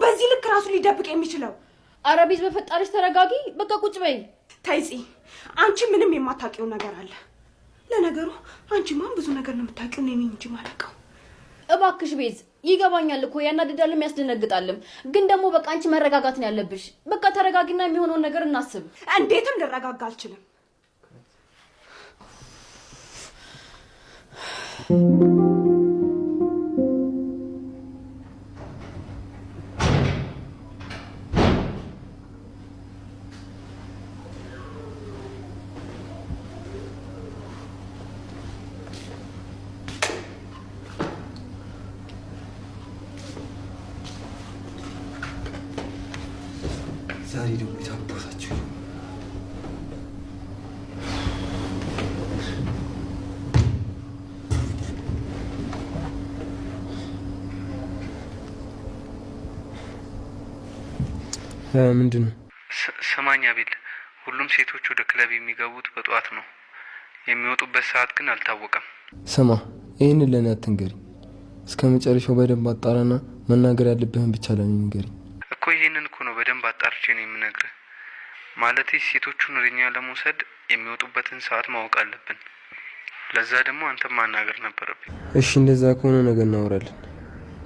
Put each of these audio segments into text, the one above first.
በዚህ ልክ ራሱ ሊደብቅ የሚችለው? ኧረ ቤዝ በፈጣሪሽ ተረጋጊ። በቃ ቁጭ በይ። ተይ ፂ፣ አንቺ ምንም የማታውቂው ነገር አለ። ለነገሩ አንቺማን ብዙ ነገር ነው የምታውቂው፣ እኔ ነኝ እንጂ የማላውቀው። እባክሽ ቤዝ፣ ይገባኛል እኮ ያናድዳልም ያስደነግጣልም። ግን ደግሞ በቃ አንቺ መረጋጋት ነው ያለብሽ። በቃ ተረጋጊና የሚሆነውን ነገር እናስብ። እንዴትም ልረጋጋ አልችልም። ዛሬ ደግሞ የታቦታችሁ ምንድን ነው? ስማኝ አቤል፣ ሁሉም ሴቶች ወደ ክለብ የሚገቡት በጠዋት ነው። የሚወጡበት ሰዓት ግን አልታወቀም። ስማ፣ ይህንን ለእኔ አትንገሪኝ። እስከ መጨረሻው በደንብ አጣራና መናገር ያለብህን ብቻ ለእኔ ንገሪኝ። እኮ ይህንን እኮ ነው በደንብ አጣርቼ ነው የምነግርህ። ማለቴ ሴቶቹን ወደኛ ለመውሰድ የሚወጡበትን ሰዓት ማወቅ አለብን። ለዛ ደግሞ አንተም ማናገር ነበረብኝ። እሺ፣ እንደዛ ከሆነ ነገ እናወራለን።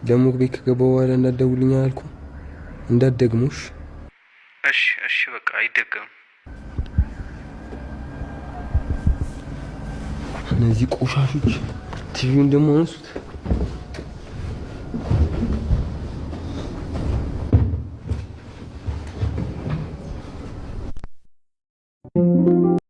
ደግሞ ቤት ከገባሁ በኋላ እንዳትደውልኝ አላልኩም? እንዳትደግሞሽ። እሺ እሺ፣ በቃ አይደገምም። እነዚህ ቆሻሾች ቲቪውን ደግሞ አነሱት።